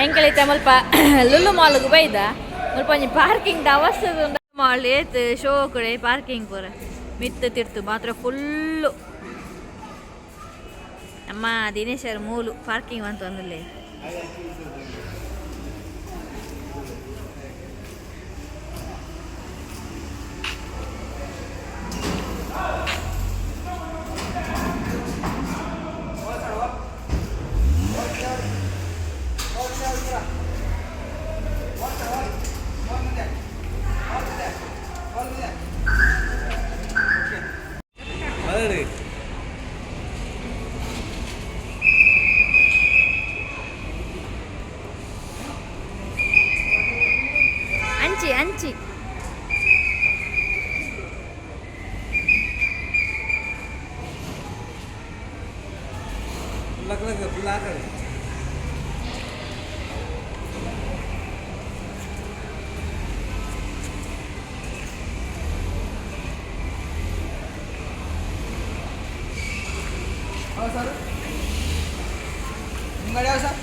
ಎಂಕಲೈತೆ ಮುಲ್ಪ ಲುಲ್ಲು ಮಾಲ್ಗ್ ಬೈದ. ಮುಲ್ಪ ಒಂಜಿ ಪಾರ್ಕಿಂಗ್ ದ ಅವಸ್ಥೆ. ಮಾಲ್ ಏತ್ ಶೋಕುಡೆ ಪಾರ್ಕಿಂಗ್ ಪೂರ ಮಿತ್ತು ತಿರ್ತು ಮಾತ್ರ ಫುಲ್ಲು. ನಮ್ಮ ದಿನೇಶರ್ ಮೂಲು ಪಾರ್ಕಿಂಗ್ ಅಂತ ಒಂದುಲ್ಲೆ. ಅಂಚಿ ಅಂಚಿ. Full hockey. ಸರ್, ನಿಮ್ಮ ಗಾಡಿ ಯಾವ ಸರ್?